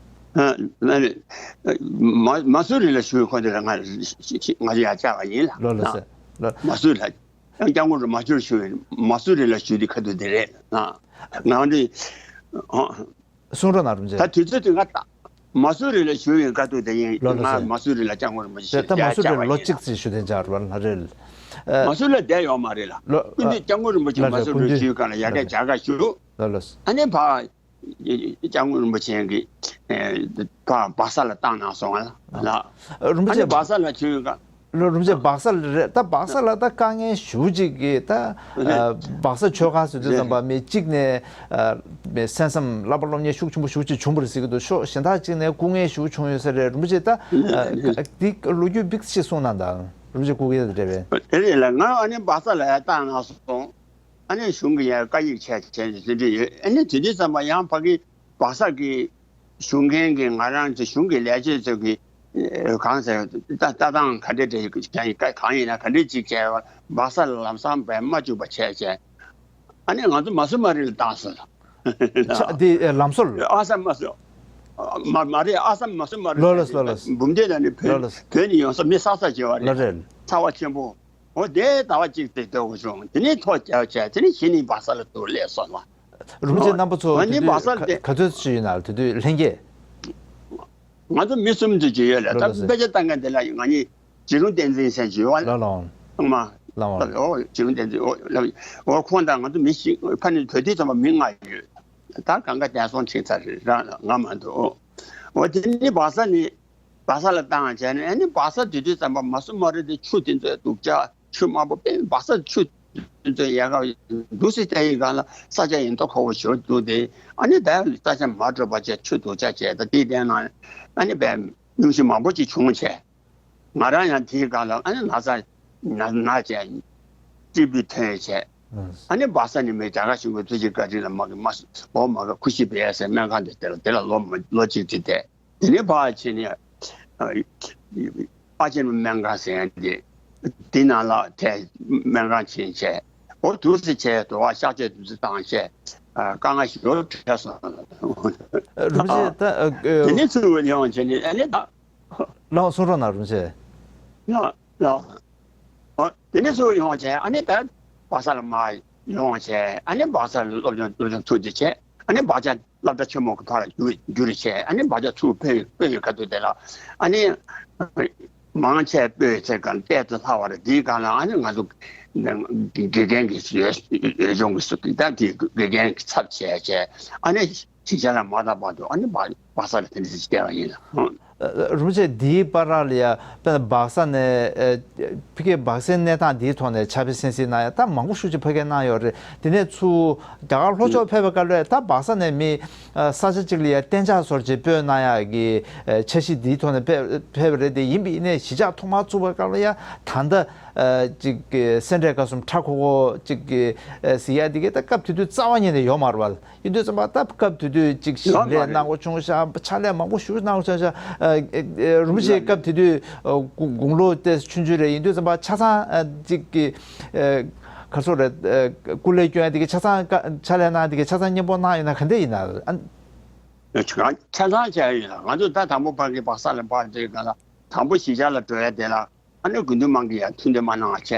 ཨ་ཨ་ནི་ཨ་མ་མ་སུ་རི་ལ་བཞུགས་ཁོ་དེ་ལ་ང་ང་ཚོ་ཡར་བཅར་བ་ཡིན་ལ། ལོ་ལོ་ཟེར་ལོ། མ་སུ་རི་ལ་ཡང་སྐྱབས་མགོན་རིན་པོ་ཆེ་བཞུགས་ཡིན། མ་སུ་རི་ལ་བཞུགས་དེ་ཁ་ཐུག་དེ་རེད། ང་འདི་ཨ་གསུང་རོགས་གནང་རིན་པོ་ཆེ། ད་དུས་ཚོད་དེ་ང་ད་མ་སུ་རི་ལ་བཞུགས་ཡིན་ཁ་ཐུག་དེ་ཡིན། ལོ་ལོ་ང་ཟེར་མ་སུ་རི་ལ་སྐྱབས་མགོན་རིན་པོ་ཆེ་ད་མ་སུ་རི་ལ་ལོ་གཅིག་ཙམ་བཞུགས་དེ་འཇགས་རོགས་གནང་རེད། མ་སུ་རི་ལ་བསྡད་ཡོད་མ་རེད་ལ། ལོ་ཀུན་འདུས་སྐྱབས་མགོན་རིན་པོ་ཆེ་མ་སུ་རི་ལ་བཞུགས་སྒང་ལ་ཡར་རྒྱ་གར་བཞུགས། ལོ་ལོ་ཟེར། ཨ་ནི་ཕ་སྐྱབས་མགོན་རིན་པོ་ཆེ་གིས་ཨེ་ཕ་སྦག་ས་ལ་བཏང་གནང་སོང་ང་ལ། རིན་པོ་ཨ་ནི་ཆེ་སྦག་ས་ལ་བྱོན་ཡོད་ག་ལོ་རིན་པོ་ཆེ་སྦག་ས་ལ་རེད། ད་སྦག་ས་ལ་ད་དཀའ་ངལ་ཞེ་པོ་ཅིག་གིས་ད་ཨ་སྦག་ས་ཆོས་སྒར་ཟེར་དུས་ཙམ་པ་མི་གཅིག་ནས་ཨ་མི་སེམས་བསླབ་པ་སློབ་གཉེར་ཤུགས་ཆེན་པོ་ཞེ་པོ་ཅིག་བྱུང་བ་རེད་ཟེར་གྱི་འདུག་ཤོག་གཞན་དག་གཅིག་ནས་སྐུ་ངལ་ཞེ་པོ་བྱུང་ཡོད་ས་རེད། རིན་པོ་ཆེ་ད་ཨ་འདི་ལོ་རྒྱུས་འདི་ཅིག་གསུང་གནང་དང་། རིན་པོ་ཆེ་སྐུ་ངལ་རེད་པས། དེ་རེད་ལ། ང་ཨ་ནི་སྦག་ས་ལ་ཡར་བཏང་གནང་སོང་། ཨ་ནི་གཞུང་གི་ཡང་བཀའ་ཡིག་བྱས་བྱས་ནས་ཟིན་བྲིས་ཡོད། ཨ་ནི་དེ་དུས་ཙམ་པ་ཡང་ཕ་གི་སྦག་ས་གི་བཞུགས་མཁན་གྱི་ང་རང་ཚོ་གཞུང་གི་ལས་བྱེད་ཚོ་གི་ གང་ཟེར། ལྟ་ལྟ་སྟངས་ག་འདྲ་འདྲ་ཡིན་གང་ཡིན་ན་ག་འདྲ་ཅིག་བྱས་སྦག་ས་ལ་ལམ་སང་བས་མ་བཅུག་པ་བྱས་བྱས། ཨ་ནི་ང་ཚོ་མ་སུ་མ་རི་ལ་བཏང་སོང་། ཆ་འདི་ཨེ་ལམ་སོལ། ཨ་སམ་མ་སུ། མ་མ་རེད། ཨ་སམ་མ་སུ་མ་རི་ལ་ལ་ལ་ལ། འབུམ་སྡེ་ལ་ནི་བོད་ལ་ལ། བོད་ནས་ཡོང་ས་མི་ས་ས་བྱེ་བ་ལ་རེད། རེད། ཚ་བ་ཆེན་པོ། འོ་དེ་ཟླ་བ་གཅིག་དེ་ལྟ་བུ་བྱུང་། དེ་ནས་ཐོ་རྒྱག་བྱས། དེ་ནས་གཞི་ནས་སྦག་ས་ལ་ཐུག་སླེབས་སོང་བ། རིན་པོ་ཆེ་རྣམ་པ་ཚོ་ཨ་དེ་ནི་དུས་སྦག་ས་ག་དེ་ག་ཚོད་ཅིག་ཡོད་ན། དེ་དུས་ལྷན་རྒྱས། ང་ཚོ་མི་གསུམ་ཙམ་ཅིག་ཡོད་ལ། ལ་ད་ལ་ཟེར། དཔེ་ཆ་ལྟ་མཁན་དེ་ལ་ང་གཉིས་འཇིགས་རུང་བསྟན་འཛིན་ཟེར་ཅིག་ཡོད་བ། ལ་ལ། ཨང་མ། ལ་ལ། ཨོ་འཇིགས་རུང་བསྟན་འཛིན། ཨོ་ལ་ཨོ་ཁོང་དང་ང་ཚོ་མི་བཞི། ཕ་ནི་བོད་དུས་ཙམ་པ་མི་ལྔ་ཡོད། ད་གང་ག་བསྡད་སོང་། ཁྲིག་ཚར་རེད་རང་ང་མ་འདུག། འོ་དེ་ནི་སྦག་ས་ནི། སྦག་ས་ལ་བཏང་བྱས་ནས། ཨ་ནི་སྦག་ས་དེ་དུས་ཙམ་པ་མ་སུ་མ་རི་དེ་ཆུ་དེ་ཚོའི་སྡུག་ཅག་ཆུ་དམར་པོ་དཔེ། སྦག་ས་ཆུ་དེ་ཚོའི་ཡལ་ག་འདུག་སེ་བལྟ་ཡི་སྒང་ལ་ས་ཆ་ཡིན་མདོག་ཁ་པོ་ཞིག་འདུག་སྟེ། ཨ་ནི་ད་ས་ཆ་མ་དྲོ་བ་བྱས། ཆུ་སྡུག་ཅག་བྱས། ད་དེའི་སྟེང་ན་ཨ་ནི་བས་སྙུང་གཞི་མང་པོ་ཅིག་བྱུང་བྱས། ང་རང་ཡང་དེའི་སྒང་ལ་ཨ་ནི་ན་ཚ་ན་ན་བྱས། སྐྱིད་པོ་ཐོན་བྱས། ཨ་ནི་སྦག་ས་ནས་མི་རྒྱ་གར་གཞུང་གི་ཐུགས་རྗེ་བཀའ་དྲིན་ལ་མ་གི་མ་འོ་མ་གི་ཁུ་ཤི་བེ་ཟེར་སྨན་ཁང་དེ་དེ་ལ་དེ་ལ་ལོ་མ་ལོ་གཅིག་ཅིག་བསྡད། དེ་ནས་ཕར་ཕྱིན་ནས་ཨ་ཨ་ཅེ་སྨན་ཁང་ཟེར་ཡ་དེ། དེ་ནང་ལ་ཐད་སྨན་ཁང་ཕྱིན་བྱས། འོ་འདུག་སེ་བྱས། དུ་བ་གཤག་བཅོས་འདུག་སེ་བཏང་བྱས། ཨ་དཀའ་ངལ་ཞེ་པོ་འཕྲད་སོང་། རིན་པོ་ཆེ་ད་ཨ་དེ་ནས་ཚུར་ཡོང་བྱས་ནས། ཨ་ནི་ད་ལགས་གསུང་རོགས་གནང་རིན་པོ་ཆེ། ལགས་ལགས། ཨ་དེ་ནས་ཚུར་ཡོང་བྱས། ཨ་ནི་ད་སྦག་ས་ལ་མར་ཡོང་བྱས། ཨ་ནི་སྦག་ས་ལ་སློབ་སྦྱོང་སློབ་སྦྱོང་ཚུགས་ཏེ་བྱས། ཨ་ནི་སྦག་ཆ་སློབ་གྲྭ་ཆེན་མོ་གི་ཕར་བསྒྱུར་བསྒྱུར་བྱས། ཨ་ནི་སྦག་ཆ་ཚུར་སྤོས་སྤོས་ཡོད་ཁ་ཐུག་དེ་ལ། ཨ་ནི་མང་ཆེ་སྤོས་ཚེ་གང་གཏད་དུ་ལྷག་པ་རེད། དེའི་སྒང་ལ་ཨ་ནི་ང་ཚོ་དགེ་རྒན་གྱི་ཡོད་ཡོད་ལྗོངས་ཀྱི་སུ་ད་དེ་དགེ་རྒན་གྱི་ཚབ་བྱས་བྱས། ཨ་ནི་གཞིས་ཆགས་ལ་མ་བཏང་བར་དུ་ཨ་ནི་སྦག་སྦག་ས་ལ་དེ་འདྲ་ཞིག་བསྡད་པ་ཡིན་ལ། ཨ་རིན་པོ་ཆེ། འདིའི་བར་ལ་ཡ་དཔེར་ན་སྦག་ས་ནས་ཨ་ཕ་གིའི་སྦག་སའི་གནས་སྟངས་འདིའི་ཐོག་ནས་ཕྱག་དཔེ་གསན་གཟིགས་གནང་ཡ་ད་མང་པོ་ཞེ་པོ་ཅིག་ཕ་གིར་གནང་ཡོད་རེད། དེ་ནས་ཚུར་རྒྱ་གར་ལྷོ་ཕྱོགས་ཕེབས་པའི་སྐབས་ལ་ད་སྦག་ས་ནས་མི་ཨ་ས་ཆ་གཅིག་ལ་ཡ་གཏན་འཇགས་བཟོ་འདྲ་ཅིག་སྤོས་གནང་ཡ་གི་ཨ་འཆར་གཞི་འདིའི་ཐོག་ནས་ཕེབས་ཕེབས་པ་རེད། དེ་ཡིན་པ་ཡིན་ནའི་གཞིས་ཆགས་ཐོག་མར་བཙུགས་པའི་སྐབས་ལ་ཡ་ད་ལྟ་ཨ་ཅིག་སེ་འབྲས་དགའ་གསུམ་ཁྲ་ཁོ་ཁོ་ཅིག་གི་ཨ་གཟིགས་ཡ་འདི་གའི་ད་སྐབས་དེ་དུས་རྩ་བ་ཉིད་ནས་ཡོད་མ་རེད་བ། ཡིན་དུས་ཙམ་པ་ད་སྐབས་དེ་དུས་ཅིག་ཞིང་ལས་གནང་དགོས་བྱུང་ཤག་ཕྱག་ལས་མང་པོ་ཞེ་པོ་གནང་དགོས་བྱུང་ཤག་ཨ་ཨ་རིན་པོ་ཆེ་སྐབས་དེ་དུས་ཨ་དགུང་ལོ་དེ་ཆུང་ཆུང་རེད། ཡིན་དུས་ཙམ་པ་ཆ་ཚང་ཨ་ཅིག་གི་ཨ་ག་ཚོད་རེད། ཨ་སྐུ་ལས་སྐྱོན་ཡ་དེ་གའི་ཆ་ཚང་ཀ་ཕྱག་ལས་གནང་དེ་གའི་ཆ་ཚང་མཉམ་པོ་གནང་ཡོད་ན་ག་འདྲ་ཡིན་ན། ཨ་ཆ་ཚང་བྱས་ཡོད་ལ། ང་ཚོ་ད་དང་པོ་ཕ་གི་སྦག་ས་ལ་ཕར་དེ་ག་ལ་དང་པོ་གཞིས་ཆགས་ལ་འགྲོ་ཡ་དེ་ལ། ཨ་ནི་དགེ་འདུན་དམངས་ཀྱིས་ཡང་མཐུན་འགྱུར་མ་གནང་བ་བྱས།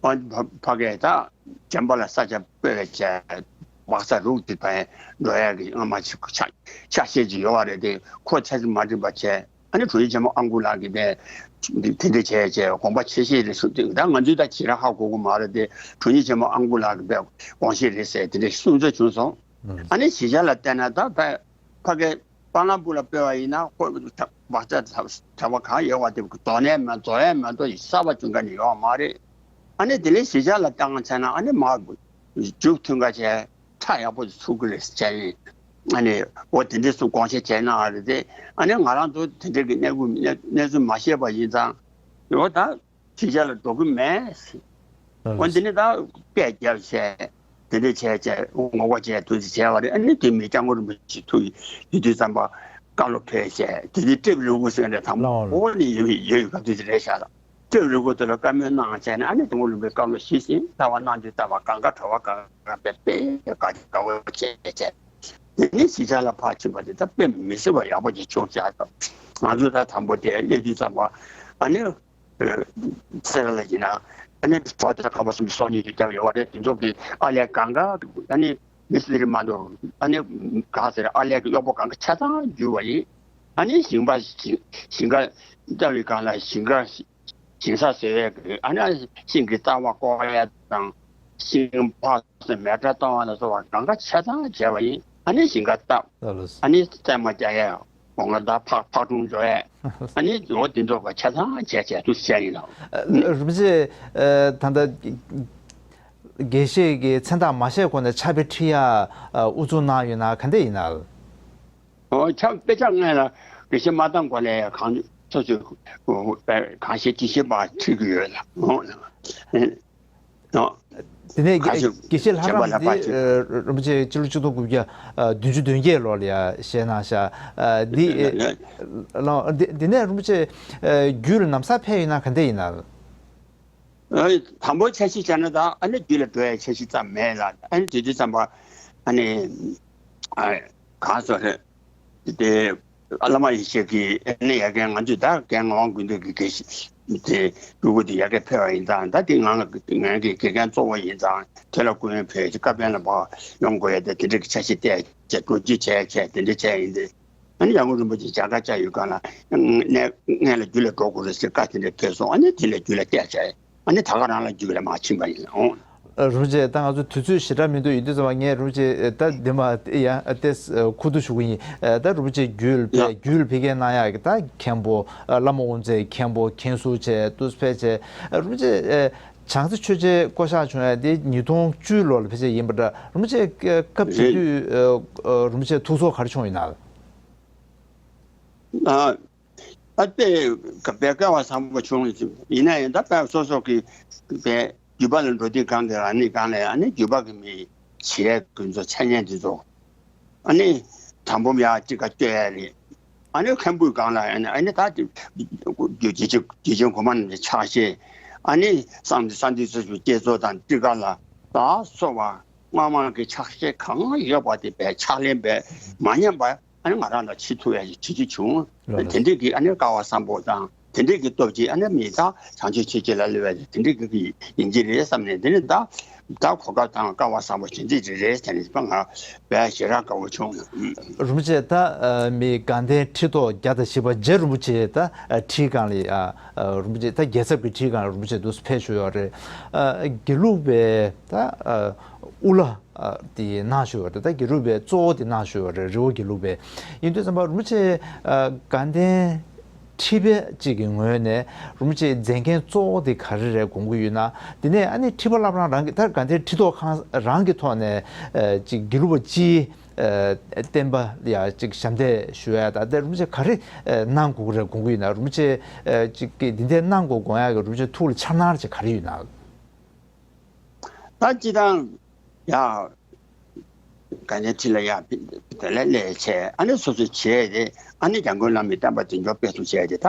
ཨ་ཕ་ཕ་གིར་ད་བྱམས་པ་ལ་ས་ཆ་སྤོས་བྱས། སྦག་ས་རུག་དེ་བས་འགྲོ་ཡག་གི་སྔ་མ་ཞིག་ཆ་ཆ་ཤས་ཅིག་ཡོད་པ་རེད་དེ། ཁོ་ཆ་ཚང་མ་འགྲིག་པ་བྱས། ཨ་ནི་དྲུང་ཡིག་ཆེན་མོ་ཨང་ཀུ་ལགས་ཀྱིས་དེ་དེ་འདྲ་བྱས་བྱས་དགོངས་པ་ཆེ་བཞེས་རེད་གསུངས་ཏེ། ད་ང་ཚོས་ད་ཇི་ལྟར་ཧ་གོ་གི་མ་རེད་དེ། དྲུང་ཡིག་ཆེན་མོ་ཨང་ཀུ་ལགས་ཀྱིས་དཔེ་དགོངས་བཞེས་རེད་ཟེར་དེ་འདྲ་གསུང་ཚོད་བྱུང་སོང་། ཨ་ནི་གཞིས་ཆགས་ལ་བལྟས་ན་ད་ཕ་ཕ་གི་པ་ལམ་པུར་ལ་སྤོས་པ་ཡིན་ན་ཁོ་བག་ཆགས་བྲེལ་བ་གང་ཡོད་པ་དེ་རྫོགས་ནས་མ་རྫོགས་ཡས་མ་གཏོགས་གསར་པ་བྱུང་ག་ནི་ཡོད་མ་རེད། ཨ་ནི་དེ་ལས་གཞིས་ཆགས་ལ་བལྟས་ཙང་ན་ཨ་ནི་མར་མཇུག་མཐུད་འགའ་བྱས་ཁྲ་ཡག་པོ་ཚུགས་ཀྱི་རེད་ཟེར་བྱས་ཡིན། ཨ་ནི་འོ་དེ་འདྲས་སུ་དགོངས་བཞེས་བྱས་གནང་བ་རེད་དེ། ཨ་ནི་ང་རང་ཚོ་དེ་འདྲས་ཀྱི་གནས་ཁུངས་གནས་གནས་ཚུལ་མ་ཤེས་པ་ཡིན་ཙང་། འོ་ད། གཞིས་ཆགས་ལ་འགྲོ་གི་མེད། འོ་འདི་ནི་ད་སྐད་རྒྱབ་བྱས། དེ་འདྲ་བྱས་བྱས་ངོ་རྒོལ་བྱས་དུས་ཚོད་བྱས་པ་རེད། ཨ་ནི་དེ་མི་སྐྱབས་མགོན་རིན་པོ་ཆེ་ཐུག་ཡོད་དུས་ཙམ་པ་བཀའ་སློབ་ཕེབས་བྱས། དེ་དུས་ཀྲིབ་རི་གུ་ཟེར་འདྲ་དང་པོ་ནི་ཡོད་ཡོད་ཡོད་ག་དུས་ཚོད་རེད་ཤག་ལ། ཀྲིབ་རི་གུ་དེ་ལ་བཀའ་མོལ་གནང་བྱས་ནས། ཨ་ནི་སྐྱབས་མགོན་རིན་པོ་ཆེའི་བཀའ་སློབ་ཞུས་ཟིན། ལྟ་བ་གནང་དུས་ལྟ་བ་གང་ག་གྲྭ་བ་གང་ག་དཔེ་དཔེ་དགའ་དགའ་བོ་བྱས་བྱས། དེ་ནས་གཞིས་ཆགས་ལ་ཕར་ཕྱིན་པ་དེ་ད་དཔེ་མི་སྲིད་པ་ཡག་པོ་ཅིག་བྱུང་ཤག་ལ། ང་ཚོ་ད་དང་པོ་དེ་སླེབས་དུས་ཙམ་པ་ཨ་ནི། སེ་ར་ལ་ཡིན་ན་ཨ་ནི་གྲོགས་དེ་ཁ་པར་སུམ་ཅུ་སོ་གཉིས་ཀྱི་རྒྱབ་ཡོད་པ་རེད། དེ་ཚོ་གི་ཨ་ལས་གང་ག་ཨ་ནི་མི་སི་རི་མ་གཏོགས་ཨ་ནི་གང་ཟེར་ཨ་ལས་ཀྱི་གཡོག་པོ་གང་ག་ཆ་ཚང་འཇུས་པ་ཡིན། ཨ་ནི་ཞིང་པ་ཞིང་ཞིང་ཁ་བཏབ་པའི་སྒང་ལ་ཞིང་ཁ་ཞིང་ས་བཟོ་ཡས་ཀྱི་ཨ་ནི་ཤིང་གི་རྩ་བ་བཀོག་ཡས་དང་ཤིང་ཕག་མེ་ཁྲ་གཏོང་བ་ལ་སོགས་པ་གང་ག་ཆ་ཚང་བྱས་པ་ཡིན། ཨ་ནི་ཞིང་ཁ་བཏབ། ལགས་ལགས། ཨ་ནི་རྩེད་མོ་རྒྱག་ཡས། སྒོ་ང་ད་ཕག་ཕག་གྲུ་འཇོག་ཡས། ཨ་ནི་འོ་དེ་ཚོ་ག་ཆ་ཚང་བྱས་བྱས་འདུག་བཤད་ཡིན་ལགས། ཨ་རིན་པོ་ཆེ་ཨ་ད་ལྟ་དགེ་བཤེས་ཀྱི་མཚན་རྟགས་མ་བཞེས་གོང་ནས་ཕྱག་དཔེ་ཁྲིད་ཡ་ཨ་དབུ་འཛུགས་གནང་ཡོད་ན་ག་འདྲ་ཡིན་ན། ཨོ་ཕྱག་དཔེ་ཆ་སྔོན་ལ་དགེ་བཤེས་མ་བཏང་གོང་ལ་གང་སོ་སོས་གང་ཤེས་ཅི་ཤེས་པ་ཁྲིད་ཀྱི་ཡོད་ལགས། ཨོ། ཨོ། དེ་ནས་དགེ་དགེ་བཤེས་ལྷ་རམས་འདི་རིན་པོ་ཆེ་སྤྱི་ལོ་ཆིག་སྟོང་དགུ་བརྒྱ་བདུན་ཅུ་དོན་བརྒྱད་ལོ་ལ་ཡ་བཞེས་གནང་ཤག་འདི་ལོ་འདི་འདི་ནས་རིན་པོ་ཆེ་རྒྱུད་ལ་ན་བཟའ་ཕེབས་ཡོད་ན་ག་འདྲ་ཡིན་ན། དང་པོ་འཆར་གཞི་བྱས་ན་ད་ཨ་ནི་རྒྱུད་ལ་འགྲོ་ཡའི་འཆར་གཞི་ཙམ་མེད་ལ། ཨ་ནི་དེ་དུས་ཙམ་པ་ཨ་ནི་གང་སོ་རེད་དེ། བླ་མ་ཡེ་ཤེས་ཀྱིས་ཨ་ནི་ཡ་གན་ང་ཚོས་ད་རྒན་ངག་དབང་དགེ་འདུན་གྱི་དགེ་བཤེས་དེ་སྤྲུལ་སྐུ་དེ་ཡ་གན་ཕེབས་པ་ཡིན་ཙང་ད་དེ་ང་ང་གི་དགེ་རྒན་གཙོ་བོ་ཡིན་ཙང་དེ་ལ་སྐུ་ཡོན་ཕེབས་ཀྱི་བཀའ་བསྟན་ལ་བག་ཡོང་དགོས་ཡ་དེ་དེ་འདྲ་གི་འཆར་གཞི་བལྟས་བྱས་སྤྲོ་སྐྱིད་བྱས་བྱས་དེ་འདྲ་བྱས་ཡིན་ཏེ། ཨ་ནི་ཡང་སྒོས་རིན་པོ་ཆེ་མཇལ་ཁ་བཅར་ཡོད་གང་ལ་སྔན་ལ་རྒྱུད་ལ་འགྲོ་དགོས་རེད་ཟེར་བཀའ་དེ་འདྲ་ཕེབས་སོང་། ཨ་ནི་དེ་ལས་རྒྱུད་ལ་བསྐྱལ་བྱས། ཨ་ནི་ད་ག་རང་ལ་རྒྱུད་ལ་མ་ཕྱིན་པ་ཡིན། ཨོ། རིན་པོ་ཆེ་ད་ང་ཚོ་དུས་ཚོད་ཞེ་དྲག་མི་འདུག་ཡིན་དུས་ཙམ་པ་ངས་རིན་པོ་ཆེ་ད་འདི་མ་ཡང་ཏེ་ཁུ་བསྡུ་ཞུ་གི་ཡིན། ད་རིན་པོ་ཆེ་རྒྱུད་ལ་ཕེབས་རྒྱུད་ལ་ཕེབས་མཁན་གནང་ཡག་གི་ད་མཁན་པོ་བླ་མ་དབུ་མཛད་མཁན་པོ་མཁན་ཟུར་བྱས་དུས་ཕེབས་བྱས་རིན་པོ་ཆེ་བྱང་རྩེ་ཆོས་རྗེ་བསྐོ་གཞག་བྱུང་ཡ་དེ་ཉིས་སྟོང་བཅུ་ལོ་ལ་ཕལ་ཆེར་ཡིན་པ་འདྲ། རིན་པོ་ཆེ་སྐབས་དེ་དུས་རིན་པོ་ཆེ་ཐུགས་ཚོར་ག་རེ་བྱུང་ཡོད་ན། ཨ་ཨ་དཔེ་ག་པའི་སྐལ་བ་བཟང་པོ་བྱུང་ཡིན་ན་ཡང་ད་དཔེ་སོ་སོ་གི་པའི་རྒྱུད་པ་ལ་འགྲོ་དུས་གང་གི་ཨ་ནི་གང་ལས་ཨ་ནི་རྒྱུད་པ་གི་མི་བྱེད་ཀུན་ཚོ་འཆད་ཉན་དེ་ཚོ་ཨ་ནི་དང་པོ་ཡ་གཅིག་ག་སྐྱོ་ཡ་རེད། ཨ་ནི་མཁན་པོའི་སྒང་ལ་ཨ་ནི་ཨ་ནི་ད་རྒྱུ་རྗེ་ཆེན་རྗེ་ཆེན་གོང་མ་རྣམས་ཀྱི་ཕྱག་བཞེས། ཨ་ནི་གསང་འདུས་གསང་འདུས་སོ་སོའི་བསྐྱེད་རྫོགས་དང་ཏྲི་ཀ་ལ་ད་སོགས་པ་སྔ་མ་གི་ཕྱག་བཞེས་གང་ཡོད་པ་དེ་བས་ཕྱག་ལེན་པས་མ་ཉམས་པ། ཨ་ནི་ང་རང་ལ་བྱེད་ཐུབ་ཡ་ཞིག་བྱེད་རྒྱུ་བྱུང་། ལགས་ལགས། དེ་འདྲས་ཀྱི་ཨ་ནི་སྐལ་བ་བཟང་པོ་དང་དེ་འདྲས་ཀྱི་སྟོབས་ཀྱིས་ཨ་ནི་མི་ད་བྱང་ཆུབ་ཆོས་ཀྱི་ལ་སླེབས་པ་དེ་འདྲས་ཀྱི་ཡིན་གྱི་རེད་བསམ་ནས་དེ་ནི་ད་ད་གོ་སྐབས་དང་སྐལ་བ་བཟང་པོ་ཞིག་འདི་རེད་རེད་ཟེར་ནས་ང་བས་ཞེ་དྲག་དགའ་བོ་བྱུང་། རིན་པོ་ཆེ་ད་མི་དགའ་ལྡན་ཁྲི་ཐོག་བརྒྱ་དང་བཞི་པ་རྗེ་རིན་པོ་ཆེ་ད་ཁྲིའི་སྒང་ལ་རིན་པོ་ཆེ་ད་རྒྱལ་ཚབ་ཀྱི་ཁྲིའི་སྒང་ལ་རིན་པོ་ཆེ་འདུག་ཕེབས་བཞུགས་ཡོད་རེད། དགེ་ལུགས་པའི་ད་དབུ་བླ། ཨ་དེ་གནང་བཞུགས་ཡོད་རེད། ད་དགེ་ལུགས་པའི་གཙོ་བོ་དེ་གནང་བཞུགས་ཡོད་རེད། རི་བོ་དགེ་ལུགས་པའི། ཡིན་དུས་ཙམ་པ་རིན་པོ་ཆེ་ཨ་དགའ་ལྡན་ཁྲི་པ་གཅིག་གི་ངོས་ནས་རིན་པོ་ཆེ་མཛད་འགན་གཙོ་བོ་དེ་ག་རེ་རེད་དགོངས་ཀྱི་ཡོད་ན། དེ་ནས་ཨ་ནི་ཁྲི་པ་བླ་བྲང་རང་གི་ད་དགའ་ལྡན་ཁྲི་ཐོག་ཁང་རང་གི་ཐོག་ནས་ཨ་ཅིག་དགེ་ལུགས་པ་སྤྱིའི་ཨ་བསྟན་པ་ལ་ཡ་ཅིག་ཞབས་འདེགས་ཞུ་ཡ་ད་དེ་རིན་པོ་ཆེ་ག་རེ་ཨ་གནང་དགོས་ཀྱི་རེད་དགོངས་ཀྱི་ཡོད་ན། རིན་པོ་ཆེ་ཨ་ཅིག་གི་འདི་འདྲ་གནང་དགོས་དགོངས་ཡ་གི་རིན་པོ་ཆེ་ཐུགས་ལ་འཆར་སྣང་ཅིག་ག་རེ་ཡོད་ན། ད་སྤྱིར་བཏང་ཡ། དགའ་ལྡན་ཁྲི་ལ་ཡ་དེ་ལས་ལས་བྱས་ཨ་ནི་སོ་སོ་བྱས་ཏེ་ཨ་ནི་འཇམ་མགོན་བླ་མའི་བསྟན་པ་འཛིན་སྐྱོང་སྤེལ་གསུམ་བྱས་ཏེ་ད་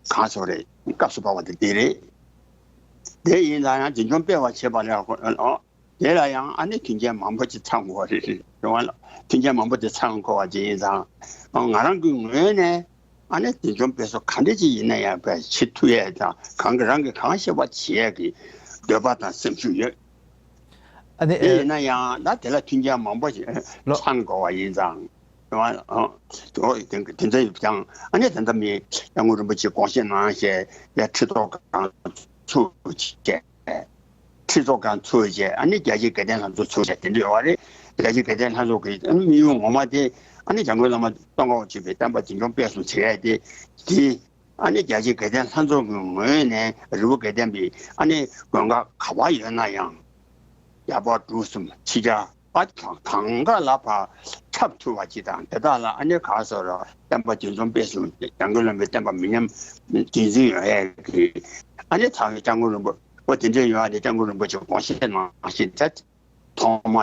གང་སོ་རེད། སྐབས་སུ་བབས་པ་དེ་དེ་རེད། དེ་ཡིན་ན་ཡང་འཛིན་སྐྱོང་སྤེལ་བ་བྱེད་པ་ལས་ཨོ་དེ་ལ་ཡང་ཨ་ནི་མཐུན་རྐྱེན་མང་པོ་ཅིག་ཚང་དགོས་པ་རེད། རེད་བ་ལ་མཐུན་རྐྱེན་མང་པོ་དེ་ཚང་དགོས་པ་ཅིག་ཡིན་ཙང་ང་རང་གི་ངོས་ནས། ཨ་ནི་འཛིན་སྐྱོང་སྤེལ་གསུམ་ག་འདྲ་ཅིག་ཡིན་ན་ཡང་བས་བྱེད་ཐུབ་ཡས་དང་གང་གི་རང་གི་གང་ཤེས་པ་བྱེད་ཡས་ཀྱི་འདོད་པ་དང་སེམས་ཤུགས་ཡོད། ཨ་ནི་དེ་ཡིན་ན་ཡང་ད་དེ་ལ་མཐུན་རྐྱེན་མང་པོ་ཞིག་ལོ་ཚང་དགོས་པ་ཡིན་ཙང་། དེ་ཚོ་ཡོད་ཀྱང་ཨ་ནི་ད་ལྟ་མི་སྐྱབས་མགོན་རིན་པོ་ཆེ་དགོངས་བཞེས་གནང་བཞེས་ཡ་ཁྲི་ཐོག་གང་ཚུགས་བྱས། ཁྲི་ཚོ་གང་ཚུགས་བྱས་ཨ་ནི་རྒྱ་ཆེའི་དགའ་ལྡན་ལྷ་ཚོགས་ཚུགས་བྱས་དེ་འདྲ་ཡོད་པ་རེད། རྒྱ་ཆེའི་དགའ་ལྡན་ལྷ་ཚོགས་ཀྱི་ཨ་ནི་དམིགས་ཡུལ་ངོ་མ་དེ་ཨ་ནི་འཇམ་མགོན་བླ་མ་ཙོང་ཁ་པ་ཆེན་པོའི་བསྟན་པ་འཛིན་སྐྱོང་སྤེལ་གསུམ་བྱེད་ཡས་དེ་དེ་ཨ་ནི་རྒྱ་ཆེའི་དགའ་ལྡན་ལྷ་ཚོགས་ཀྱི་ངོས་ནས་རི་བོ་དགའ་ལྡན་པའི་ཨ་ནི་དགོན་ཁག་ག་པར་ཡོད་ན་ཡང་ཡར་པ་འབྲོག་གསུམ་ཕྱི་རྒྱལ་ཨ་གང་ག་ལ་ཕར་ཁྱབ་ཐུབ་པ་ཅིག་དང་དེ་དག་ལ་ཨ་ནི་ག་སོ་ར་བསྟན་པ་འཛིན་སྐྱོང་སྤེལ་གསུམ་འཇམ་མགོན་བླ་མའི་བསྟན་པ་མི་ཉམས་རྒྱུན་འཛིན་ཡོང་ཡས་ཀྱི་ཨ་ནི་ཚང་གི་སྐྱབས་མགོན་རིན་པོ་ཆེ་དེ་འདྲ་ཡོང་ཡ་དེ་སྐྱབས་མགོན་རིན་པོ་ཆེ་དགོངས་བཞེས་གནང་བཞིན་ད། ཐོག་མ་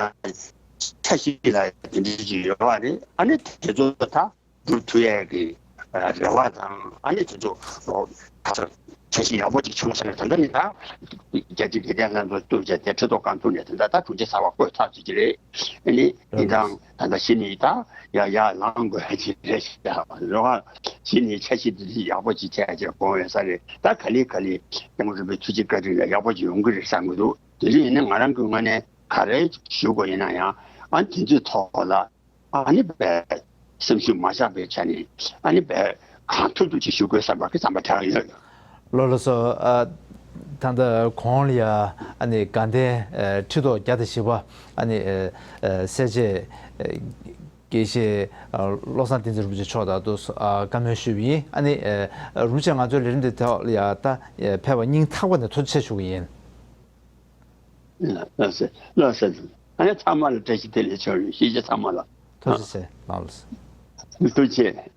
འཆར་གཞི་ལ་དེ་འདྲ་ཞིག་ཡོད་པ་རེད། ཨ་ནི་དེ་ཚོ་ད་སྒྲུབ་ཐུབ་ཡས་ཀྱི་རེ་བ་དང་ཨ་ནི་དེ་ཚོ་འཆར་གཞི་ཡག་པོ་ཅིག་བྱུང་ཟེར་ནས་ད་ལྟ་ནི་ད་རྒྱ་ཆེའི་དགེ་ལྡན་ལྷན་ཚོགས་བཙུགས་བྱས་དེ་ཁྲི་ཐོག་སྒང་ཚུགས་ནས་དེ་འདྲ་ད་དྲུང་ཆེ་གསར་པ་བསྐོས་ཚར་ཚུལ་གྱི་རེད། ཨ་ནི་ཡིན་ཙང་ད་ལྟ་གཞི་ནས་ད་ཡ་ཡ་ལངས་དགོས་ཀྱི་རེད་ཤག་རེད་བ། གཞི་ནས་འཆར་གཞི་འདི་ཡག་པོ་ཅིག་བྱས་བྱས་དགོངས་ཡོད་ས་རེད། ད་ག་ལེ་ག་ལེ་སྐྱབས་མགོན་རིན་པོ་ཆེའི་ཐུགས་རྗེ་བཀའ་དྲིན་ལ་ཡག་པོ་ཅིག་ཡོང་གི་རེད་བསམ་གྱི་འདུག་དེ་འདྲ་ཡིན་ན་ང་རང་གི་ངོས་ནས་ག་རེ་ཞུ་དགོས་ཡིན་ན་ཡང་ཨ་དེ་ཚོའི་ཐོག་ལ་ཨ་ནི་བས་སེམས་ཤུགས་མ་བཞག་པའི་ཆ་ནས་ཨ་ནི་བས་གང་ཐུབ་ཐུབ་ཅིག་ཞུ་དགོས་བསམ་པ་གི་བསམ་པ་དྲན་ཡོད། ལགས་ལགས་སོ། ཨ་ད་ལྟ་གོང་ལ་ཡ་ཨ་ནི་དགའ་ལྡན་ཨ་ཁྲི་ཐོག་བརྒྱ་དང་བཞི་པ་ཨ་ནི་ཨ་ཨ་སྲས་བཅས་ཨ་དགེ་བཤེས་ཨ་བློ་བཟང་བསྟན་འཛིན་རིན་པོ་ཆེ་མཆོག་དང་དུ་ཨ་བཀའ་མོལ་ཞུས་པ་ཡིན། ཨ་ནི་ཨ་རིན་པོ་ཆེ་ང་ཚོའི་ལས་རིམ་འདི་ཐོག་ལ་ཡ་ད་ཕེབས་པ་སྙིང་ཐག་པ་ནས་ཐུགས་རྗེ་ཆེ་ཞུ་གི་ཡིན། ལགས་སེ་ལགས་སེ། ཨ་ནི་ཚང་མ་ལ་བཀྲ་ཤིས་བདེ་ལེགས་ཆོས་ཡོད། ཤེས་བྱ་ཚང་མ་ལ། ཐུགས་རྗེ་ཆེ་ལགས་སེ། ཐུགས་རྗེ་ཆེ།